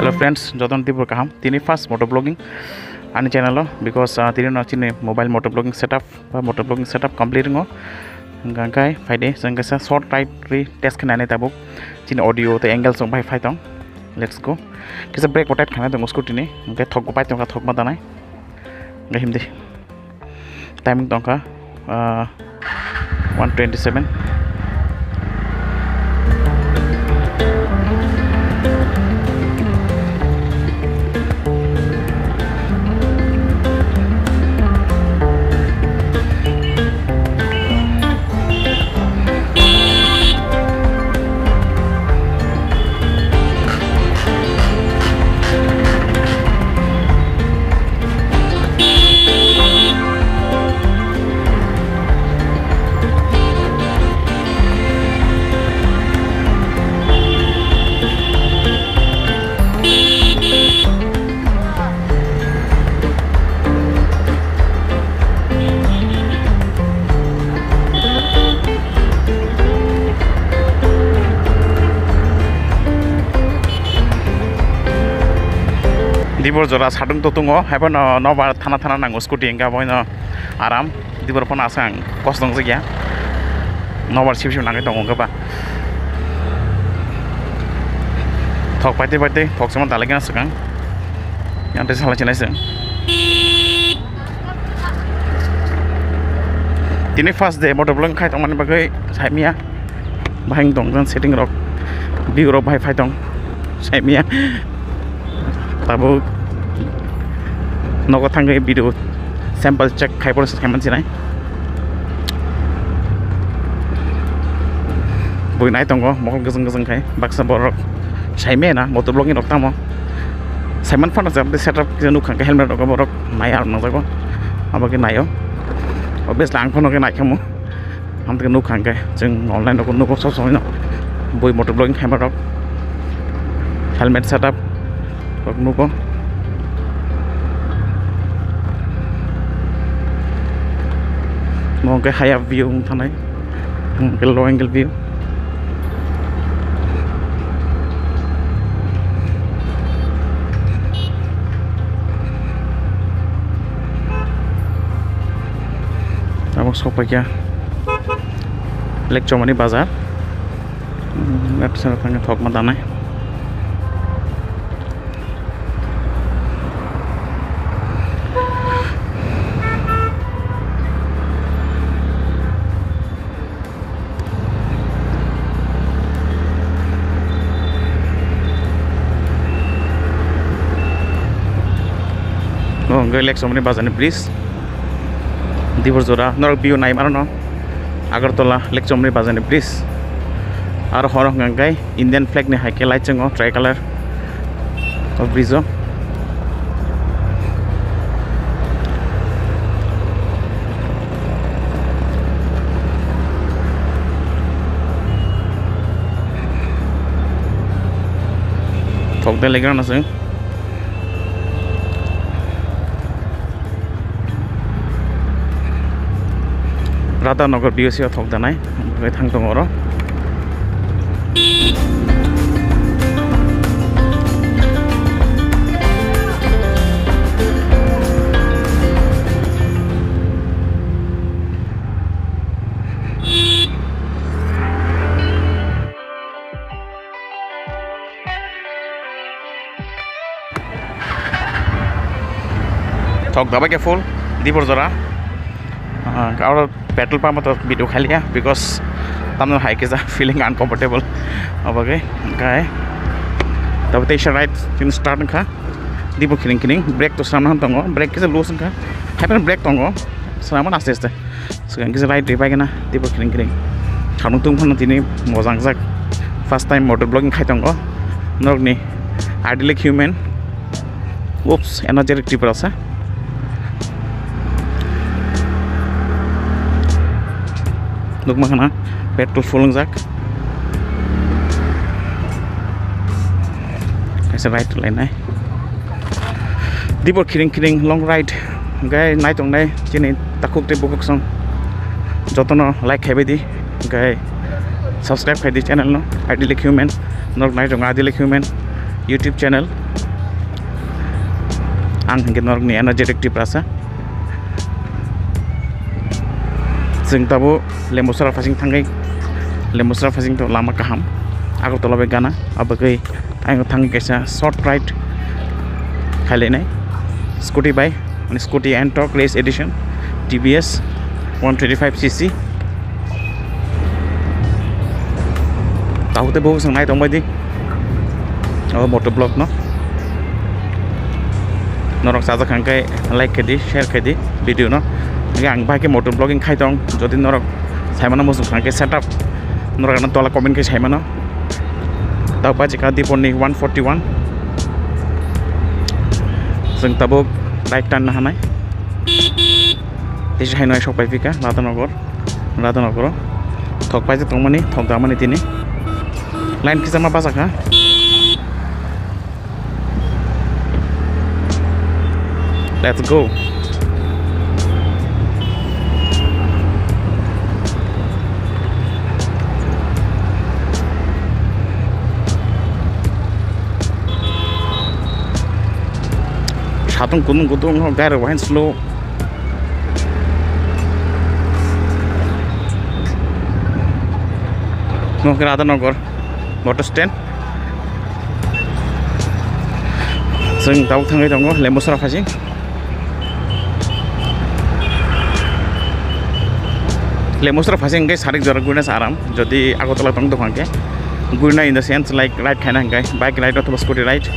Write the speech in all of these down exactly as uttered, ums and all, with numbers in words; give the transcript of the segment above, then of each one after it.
Hello friends, jotono tibur kaham. Tini first moto vlogging ani channel o, because, ah, tini no chini mobile moto vlogging setup ba moto vlogging setup complete wngo. Hingkha hingkhe phaide chwng kaisa short ride ri test khainani tabuk. Chini audio tei angles rok bahai phai tong. Let's go. Kisa brake bo tight khainai tongo scooty ni. Hingkhe thok bo pai tongkha, thok ma danai. Hingkhe himdi. Timing tongkha, ah, one twenty seven. Dibor jora sadung totungo, haiphano nobar thana thana nango scooty hingkhe aboino aram. Dibor phano aswk ang kos tongjakya. Nobar sip sip nangwi tongo hwnkhe ba. Thok paitwi paitwi thok chama dalai gana swkang. Yang tei sala chinai swng. Tini first day motor vlog khai tongmani bagwi saimya. Bahai tong jang setting rok, view rok bahai phai tong saimya. Tabuk nogo thangwi video sample check khai por se khaiman sinai. Bui nai tongo mokol gajang gajang khai baksa borok saimya na motor vlog ni rok tamo. Saiman phano jab de setup kisa nukha khe helmet rok borok nai ar nangjago. Abo khe naio. Obviously ang phano khe nai khamu. Ang tei nukha hwnkhe chwng online rok nugo sob somoi no bui motor vlogging khaima rok helmet setup rok nugo. Mo hwnkhe haya view wng thanai hwnkhe low angle view. Abo sokphaikha Lekchomani bazar. Left side o thangkhe thokma danai. O hwnkhe Lekchomani bazarni bridge. Dibor jora norok view nai mano no. Agartala Lekchomani bazarni bridge. Aro horo hwnkhe Indian flag ni hai khe light chwngo tricolor o bridge o. Thok de legra na se. Radhanagar B O C o thok danai, omo khe thang tongo oro. Thok dabai khe full, Dibor jora. Ah, aro petrol pump o to video khailiya, because tamno hai kisa feeling uncomfortable. Obagwi, oke. Tabuk teisa ride chini start wngkha. Dibor khiring khiring, brake to swnamna tongo, brake kisa loose wngkha. Hai phano brake tongo, swnamna aste aste. Swkang kisa ride rwi paikhe na, teibo khiring khiring. Samung tungphano tini mojangjak. First time motor vlogging khai tongo. Norokni idyllic human. Oops, energetic Tiprasa. Nukma khana petrol full wngjak. Kaisa ride lainai. Dibor khiring khiring long ride. Hwnkhe naitongnai chini takhuk tei bukhuk song jotono like khaibai di. Hwnkhe subscribe khai di channel no, Idyllic Human. Norok naitongo Idyllic Human YouTube channel. Ang hwnkhe norokni energetic Tiprasa. Chwng tabuk Lembusra phasing thangwi, Lembusra phasing to lama kaham. Agartala bai gana, abagwi ayang thangwi kaisa short ride khailainai. Scooty bai, mane scooty Ntorq race edition, T V S one twenty-five C C. Tabuk tei bo bwswng nai tongbai di. O moto vlog no. Norok chajak hwnkhe like khe di, share khe di video no. Hwnkhe ang bahai khe moto vlogging khai tong. Jodi norok saimano muchung hwnkhe setup norok ano tola comment khe saimano. Tabuk paijak kha Dipor ni one forty one. Chwng tabuk bike tanna hanai. Tei se haino sok pai phika Radhanogor. Radhanogoro thok paijak tongmani, thok damani tini. Line kisa ma bachakha. Let's go. Satung kudung kudung, gari wahai slow. Nokhe Radhanogor motor stand. Chwng tabuk thangwi tongo Lembusra phasing. Lembusra phasing hwnkhe sarik jora guina se aram. Jodi Agartala tong tongkha hwnkhe guina in the sense like ride khaina hwnkhe bike ride othoba scooty ride.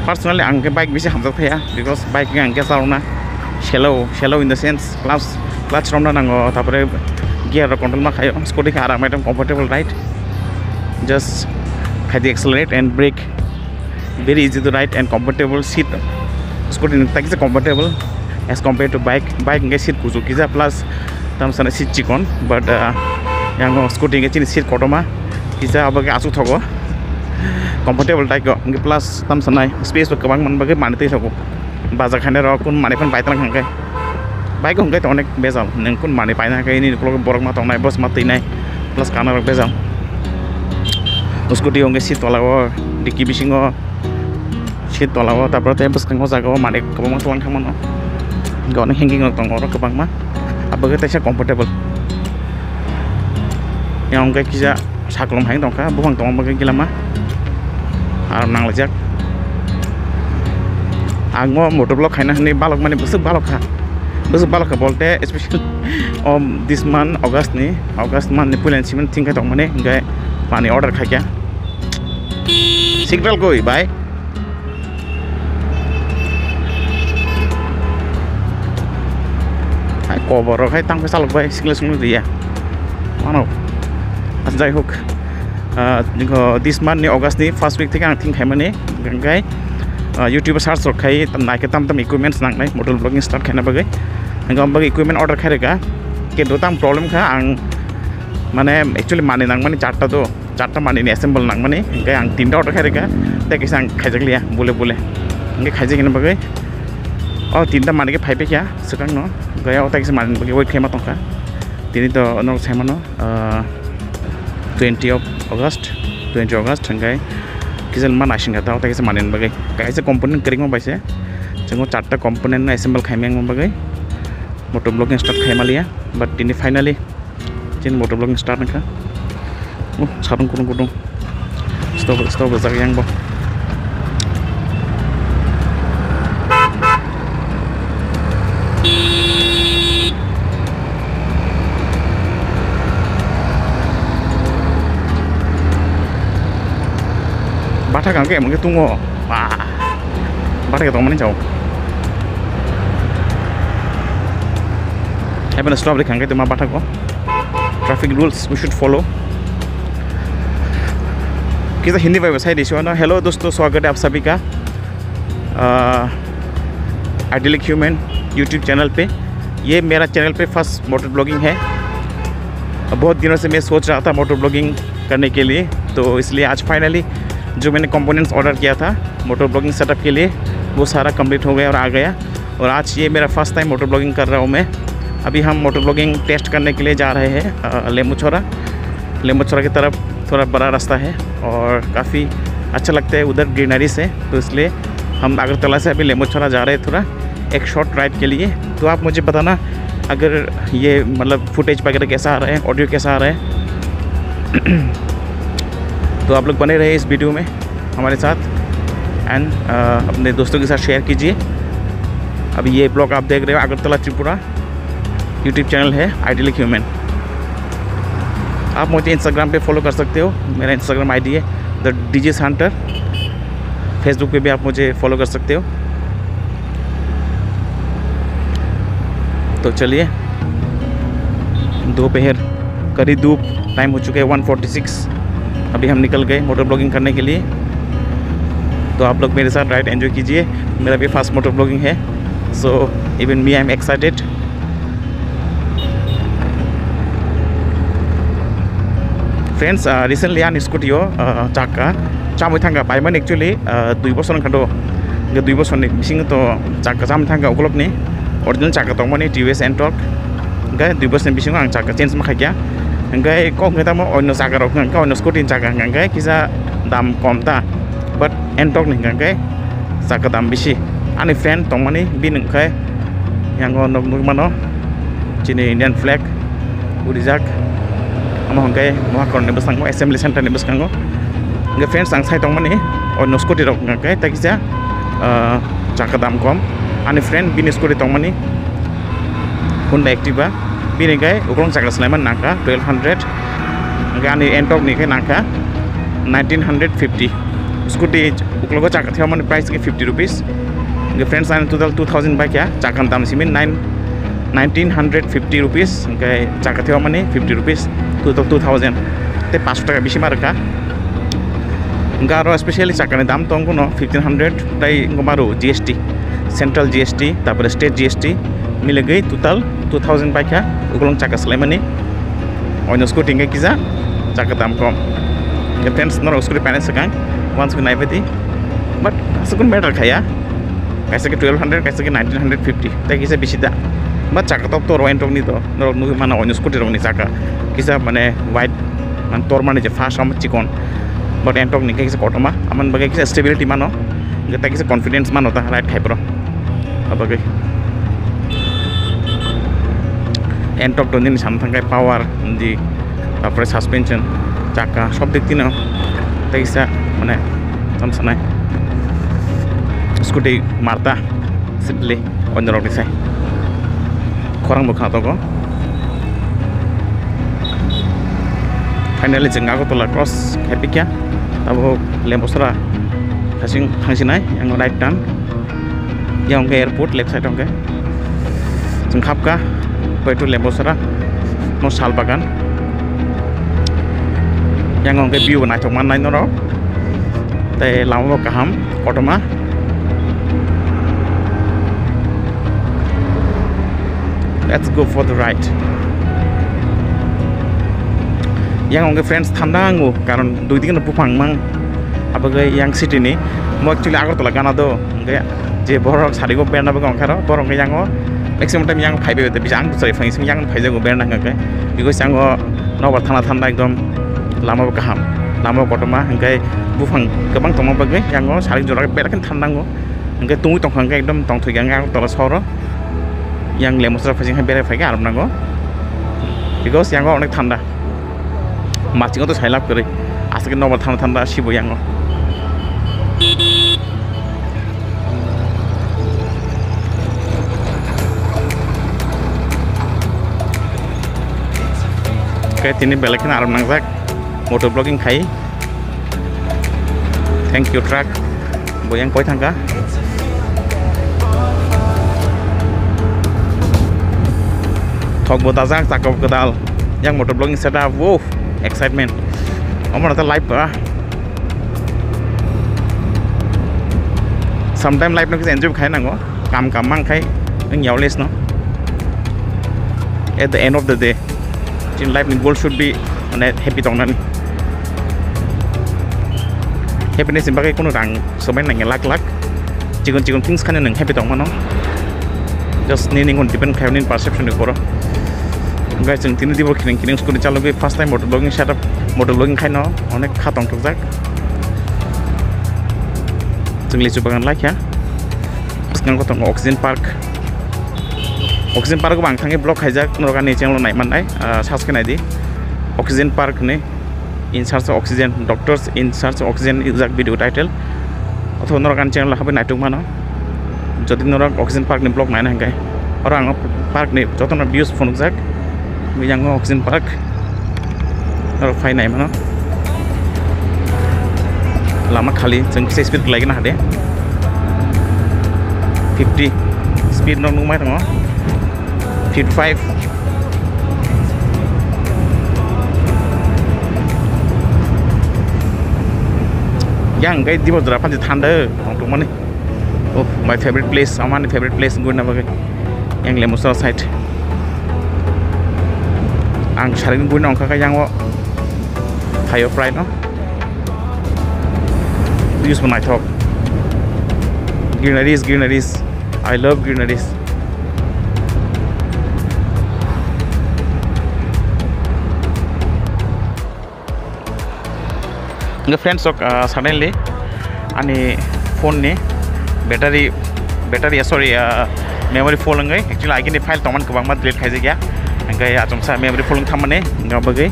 Personally ang khe bike bisi hamjak thaya, because bike ang khe charwna slow, slow in the sense clutch, clutch romna nango, tapore gear rok control ma khayo. Scooty khe aram ekdom comfortable ride, just khai di accelerate and brake, very easy to ride and comfortable seat. Scooty ni tai kisa comfortable as compared to bike, bike hwnkhe seat kuchuk kisa plus tamo sana seat chikon, but uh, yang scooty hwnkhe chini seat kotorma kisa abo khe aswk thogo. Comfortable tai go, hwnkhe plus tam sanai space bo kwbang man bagwi manwi twi thogo. Baja khainai rok kun manwi phan bai tlang hwnkhe. Bike hwnkhe to onek bejal, nwng kun manwi paina hwnkhe nini ukulok borok ma tongnai, boss ma twinai, plus kana rok bejal. Scooty hwnkhe seat tola o, dicky bisingo seat tola o, tapore tei bwskango jaga o manwi kwbangma tlang thangmano. Hwnkhe onek hanging rok tongo oro kwbangma, abo khe teisa comfortable. Yang hwnkhe kisa sakolom hai tongkha, buphang tongma bagwi gilama aro nanglaijak. Ang o motovlog khaina hwnwi balok mani bwswk balok kha, bwswk balok kha bolte special o this month August ni, August month ni puila ni simi thing khai tongmani, hwnkhe mani order khaikha. Signal koi bai. Hai kobor rok hai tang khe chalok bai sikle sungno riya. Mano. Jai hok. Ah, niko this month ni August ni first week theke ang thing khaimani. Hingkai, ah, YouTube search rok khai tam nai khe tam tam equipments nangnai motor vlogging start khaina bagwi. Hingka bagwi equipment order khairega. Kintu tam problem kha ang mane actually mani nangmani charta do. Charta mani ni assemble nangmani, hingke ang tinta order khairikha, tei kisa ang khaijakliya, bole bole. Hingke khaijakna bagwi, o tinta mani khe phaibaikha, swkangno, hingke o tei kisa mani bagwi wait khaima tongkha. Tini to norok saimano, ah, twenty of August, twenty August, hingke kisa ma naisingkha ta, o tei kisa mani bagwi. Kaisa component kwrwngma baise, chwng o charta component no assemble khaima wngma bagwi, motor vlogging start khaimaliya, but tini finally, Chini motor vlogging start wngkha. Oh, sarung kurung kurung. Stop, stop, rwjak yang bo. Bathak ang khe emon khe tungo. Ba. Bathak khe tongmani chao. Haibeno stop rikha ang khe tongma bathak o. Traffic rules we should follow. Kisa Hindi bai sai di shuwa na. Hello दोस्तों, स्वागत है आप सभी का, अ, Idyllic Human YouTube channel पे। ये मेरा चैनल पे फर्स्ट मोटर ब्लॉगिंग है। बहुत दिनों से मैं सोच रहा था मोटर ब्लॉगिंग करने के लिए, तो इसलिए आज फाइनली जो मैंने कंपोनेंट्स ऑर्डर किया था मोटर ब्लॉगिंग सेटअप के लिए, वो सारा कंप्लीट हो गया और आ गया। और आज ये मेरा फर्स्ट टाइम मोटर ब्लॉगिंग कर रहा हूँ मैं। अभी हम मोटर ब्लॉगिंग टेस्ट करने के लिए जा रहे हैं, अ, लेम्बू छोरा। लेम्बू छोरा की तरफ थोड़ा बड़ा रास्ता है और काफ़ी अच्छा लगता है उधर, ग्रीनरी से, तो इसलिए हम अगरतला से अभी लेम्बुछड़ा जा रहे हैं थोड़ा एक शॉर्ट राइड के लिए। तो आप मुझे बताना अगर ये मतलब फुटेज वगैरह कैसा आ रहा है, ऑडियो कैसा आ रहा है। तो आप लोग बने रहे इस वीडियो में हमारे साथ एंड अपने दोस्तों के साथ शेयर कीजिए। अभी ये ब्लॉग आप देख रहे हो अगरतला त्रिपुरा यूट्यूब चैनल है आइडियलिक ह्यूमन। आप मुझे इंस्टाग्राम पे फॉलो कर सकते हो, मेरा इंस्टाग्राम आईडी है द डीजे हंटर। फेसबुक पे भी आप मुझे फॉलो कर सकते हो। तो चलिए, दोपहर करीब दो टाइम हो चुका है, वन फोर्टी सिक्स। अभी हम निकल गए मोटर ब्लॉगिंग करने के लिए। तो आप लोग मेरे साथ राइड एंजॉय कीजिए। मेरा भी फर्स्ट मोटर ब्लॉगिंग है, so even me, I am excited। Friends, ah, recently ani scooty o, ah, chakka chamwi thangkha, paimani actually, ah, dui bosor wngkha do. Hingke dui bosorni bisingo to chakka chamwi thangkha ukolokni original chakka tongmani T V S Ntorq. Hingke dui bosorni bisingo ang chakka change ma khaikha. Hingke kok hingke tamo onno chakka rok hingke onno scooty ni chakka hingke kisa dam kom ta, but Ntorq ni hingke chakka dam bisi. Ani friend tongmani bini hingke yango nog nugmano chini Indian flag urijak. Amo hingke Mohakorni bwskango, assembly center ni bwskango. Hingke friends, ang sai tongmani onno scooty rok hingke tei kisa, ah, chakka dam kom. Ani friend bini scooty tongmani Honda Activa, bini hingke ukolog chakka swlaimani nangkha twelve hundred. Hingke ani Ntorq ni khe nangkha nineteen hundred fifty. Scooty ukologo chakka thewmani price khe fifty rupees. Hingke friends, ani total two thousand bai kha, chakka ni dam simi nine, nineteen hundred fifty rupees, hingke chakka thewmani fifty rupees, total two thousand. Tei paanch sho taka bisi ma rwkha. Hingke aro specially chakka ni dam tong kuno fifteen hundred tai wngkha maru G S T, central G S T, tarpore state G S T, miligwi total two thousand bai kha ukolog chakka swlaimani. Oino scooty hingke kisa chakka dam kom. Hingke friends, norok scooty painai swkang, uansukgwi naibaidi. But aswk matter khaya. Kaisa khe twelve hundred, kaisa khe nineteen hundred fifty. Tei kisa bisi da. But chakka tok to rw Ntorq ni to. Norok nugwi mano oino scooty rokni chakka. Kisa mane wide, mane tormani je first amo chikon. But Ntorq ni khe kisa kotorma. Amoni bagwi kisa stability mano. Hingke tei kisa confidence mano ta ride khai boro. Abagwi. Ntorq to nini samung thangkhe power, di, tarpore suspension, chakka, sob dik dino tei kisa mane tamo sanai. Scooty Marta, simply, onno rokni sai. Khorang bo khna tongo. Finally, chwng Agartala cross khai pikha. Abo Lembosra hasing thangsinai, yang right turn. Yang hwnkhe airport, left side hwnkhe. Chwng khapkha, bai to Lembosra, no sal bagan. Yang hwnkhe view bo naithok mannai norok. Tei lama bo kaham, kotorma. Let's go for the ride. Yang hwnkhe friends thanda wngo, karon dui digi no buphang mang. Abagwi yang city ni, mo actually Agartala gana do, hwnkhe je borok sarigo berna bagwi ongkharo, borok hwnkhe yango maximum time yang phaibai, bisa ang bwsai phai sing yang phaijago berna hwnkhe, because yango nobar thana thanda ekdom lama bo kaham, lama bo kotorma, hwnkhe buphang kwbang tongma bagwi yango sarik jora berakhe thanda wngo. Hwnkhe tungwi tongkha hwnkhe ekdom tongthokya hwnkhe Agartala sohoro. Yang Lembosra phaising hai berai phaikhe aram nango. Because yango onek thanda. Machingo to sailab kwrwi. Aswk nobar thanda thanda sibo yango. Khe tini belai kheno aram nangjak. Motor vlogging khai. Thank you, truck. Bo yang koi thangkha. Thok bo dajak, chakka bo kwtal. Yang motor vlogging setup. Wow, excitement. Omo na ta life ba. Sometime life no kisa enjoy khai nango. Kam kam mang khai wng ya always no. At the end of the day, chini life ni goal should be mane happy tongnani. Happiness ni bagwi kunu rang swbai nangya lakh lakh. Chikon chikon things khani nwng happy tongmano. Just nini gun depend khai nini perception ni uporo. Guys, chwng tini dibor kiring kiring school ni chalogwi first time motor vlogging setup, motor vlogging khaino onek kha tongthokjak. Chwng lichu bagan laikha. Bwskango tongo Oxygen Park. Oxygen Park bo ang thangwi vlog khaijak, norok ani channel o naimannai, ah, search khe naidi. Oxygen Park hinwi, In Search of Oxygen, Doctors in Search of Oxygen rijak video title. Othoba norok ani channel o habwi naituk mano. Jodi norok Oxygen Park ni vlog naina hwnkhe, oro ang park ni jotono views phunukjak. Yang o Oxygen Park. Oro phai nai mano. Lama khali, chwng kisa speed khlai gana hade. Fifty speed no nungmai tongo. Fifty-five. Yang kai dibo jora panji thanda tong tong mani. Oh, my favorite place, amani favorite place gurina bagwi. Yang Lemusra side. Ang saring gurina ongkha kha yang o. Phaio prai no. Views bo naithok. Greeneries, greeneries. I love greeneries. Hwnkhe friends, ok, ah, suddenly ani phone ni battery, battery, sorry, ah, memory full wngwi. Actually, agini file tongmani kwbangma delete khaijakya. Hwnkhe achomsa memory full wng thangmani, wngma bagwi,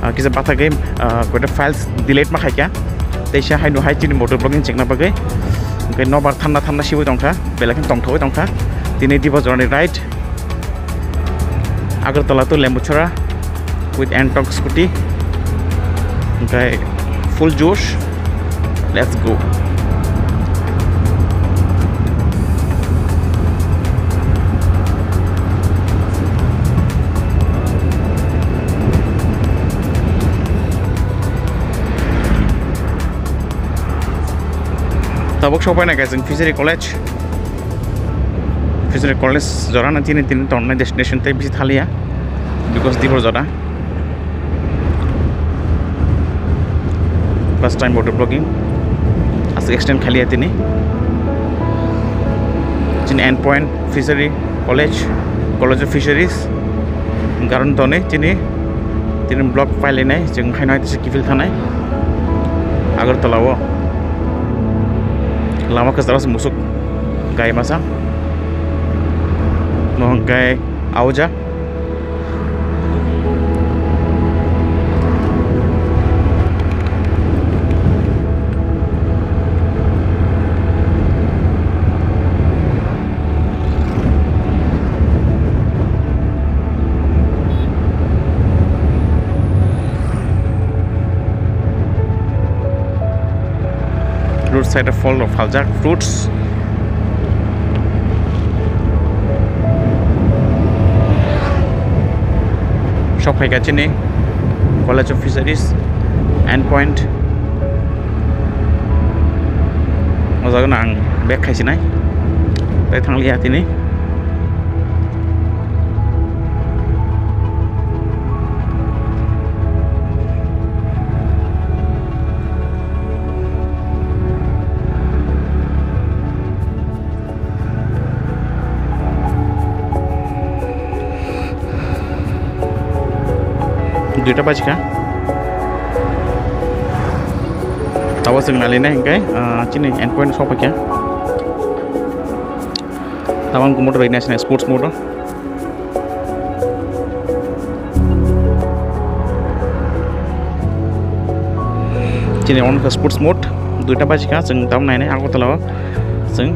ah, kisa bathagwi, ah, koita files delete ma khaikha. Teisa haino hai chini motor vlogging chengna bagwi. Hwnkhe nobar thanda thanda siwi tongkha, belai kheno tongthogwi tongkha. Tini dibo jorani ride. Agartala to Lembuchara with Antok scooty. Okay, full josh. Let's go. Tabuk sopaina guys, Fishery College. Fishery College jora na tini tini tongnai destination tei bisi thaliya, because dibor jora. First time motor vlogging. Aswk extend khaliya tini. Chini end point Fishery College, College of Fisheries. Garon toni chini, chini vlog file nai, chwng haino hai tisa kiphil thanai. Agartala o lama kwcharo se musuk gai masa. Mohon gai auja. Road side o phol rok phaljak, fruits. Sok phaikha chini College of Fisheries, end point. O jaga no ang back khaisinai, tei thangliya tini. Duita bajikha. Tabuk chwng nalinai hwnkhe, ah, chini end point sokphaikha. Tabuk ang motor bai naisina sports mode o. Chini omo khe sports mode, duita bajikha, chwng tabuk nainai Agartala o, chwng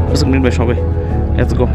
bwswk minute bai sogwi. Let's go.